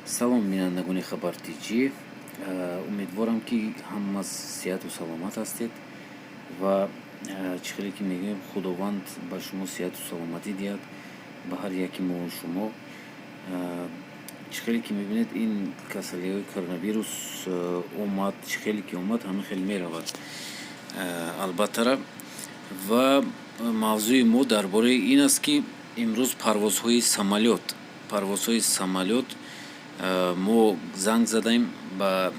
Салом, бинандагони Хабар Тҷ. Умедворам, ки ҳама сиҳату саломат ҳастед ва чӣ хеле ки мегӯем, Худованд ба шумо сиҳату саломатӣ диҳад, ба ҳар яки мо шумо. Чӣ хеле ки мебинед, ин касалиҳои коронавирус омад, чӣ хеле ки омад, ҳамин хел меравад, албаттара. Ва мавзӯи мо дар бораи ин аст, ки имрӯз парвозҳои самолёт мо занг задаем ба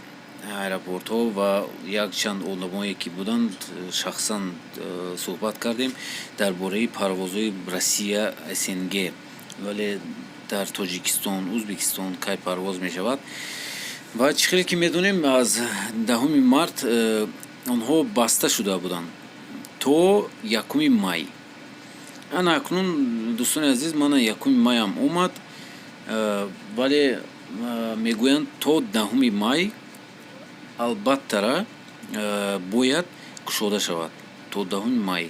аэропортҳо ва якчанд одамое ки буданд, шахсан суҳбат кардем дар бораи парвозҳои Россия, СНГ, вале дар Тоҷикистон, Ӯзбекистон кай парвоз мешавад. Ва чӣ хеле ки медонем, аз 10-уми март онҳо баста шуда буданд то 1-уми май. Ана акнун, дӯстони азиз, мана 1-уми майам омад, вале мегӯянд, то 10-уми май албаттара бояд кушода шавад, то 10-уми май,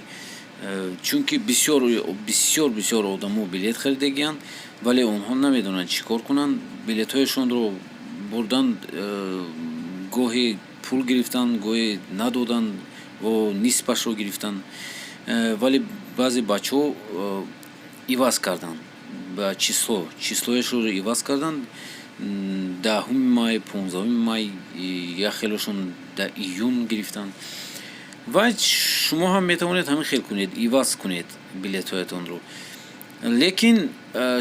чунки бисёр, бисёр, бисёр одамо билет харидагиянд, вале онҳо намедонанд, чӣ кор кунанд. Билетҳояшонро бурданд, гоҳе пул гирифтанд, гоҳе надоданд, нисбашро гирифтанд, вале баъзе бачаҳо иваз карданд ба число, числояшро иваз карданд: 10-уми май, 15-уми май, як хелошон дар июн гирифтанд. Ва шумо ҳам метавонед ҳамин хел кунед, иваз кунед билетҳоятонро, лекин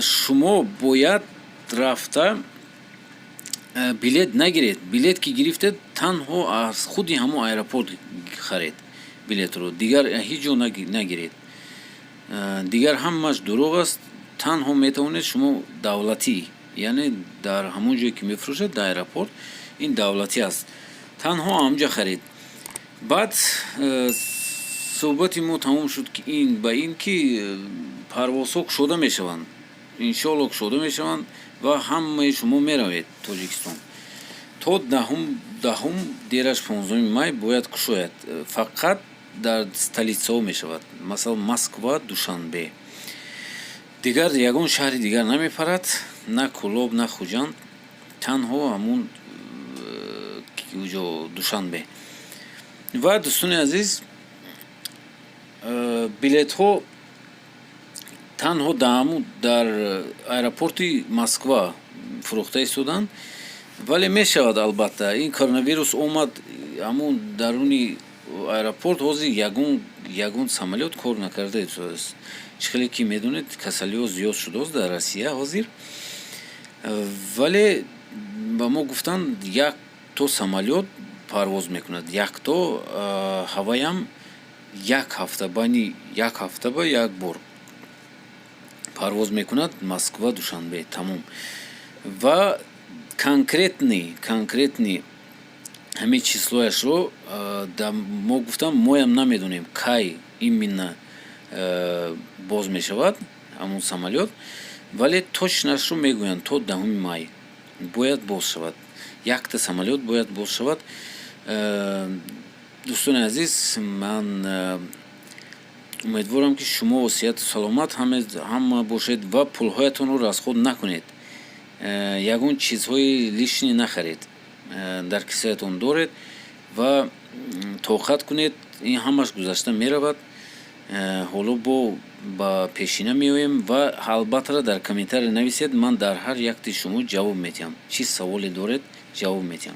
шумо бояд рафта билет нагиред. Билет ки гирифтед, танҳо аз худи ҳамон аэропорт харед билетро, дигар ҳеҷ ҷо нагиред. Дигар ҳамааш дурӯғ аст. Танҳо метавонед шумо давлатӣ, яъне дар ҳамон ҷое ки мефурӯшад дар аэропорт, ин давлатӣ аст, танҳо ҳамҷа харед. Баъд суҳбати мо тамом шуд ки ин ба ин ки парвозҳо кушода мешаванд, иншоалло, кушода мешаванд ва ҳамаи шумо меравед Тоҷикистон. То 10-ум, дераш 15-уми май бояд кушояд. Фақат дар столицаҳо мешавад, масалан, Москва, Душанбе, дигар ягон шаҳри дигар намепарад, на Кӯлоб, на Хуҷанд, танҳо ҳамун ҷо, Душанбе. Ва, дӯстони азиз, билетҳо танҳо дар аэропорти Москва фурӯхта истоданд, вале мешавад, албатта. Ин коронавирус омад, ҳамун даруни аэропорт ҳозир ягон самолёт кор накарда истодааст. Чӣ хеле ки медонед, касалиҳо зиёд шудааст дар Россия ҳозир, вале ба мо гуфтанд, якто самолёт парвоз мекунад, якто, ҳаваям як ҳафта, байни як ҳафта ба як бор парвоз мекунад Москва, Душанбе, тамом. Ва конкретный ҳамин числояшро мо гуфтам, моям намедонем, кай именно боз мешавад ҳамун самолёт, вале точнашро мегӯянд, то 10-уми май бояд боз шавад, якта самолёт бояд боз шавад. Дӯстони азиз, ман умедворам, ки шумо сиҳату саломат ҳама бошед ва пулҳоятонро расход накунед, ягон чизҳои лишний нахаред, дар кисаятон доред ва тоқат кунед. Ин ҳамаш гузашта меравад. Ҳоло бо ба пешина меоем. Ва албатта, дар комментария нависед, ман дар ҳар якти шумо ҷавоб медиҳам. Чӣ саволе доред, ҷавоб медиҳам.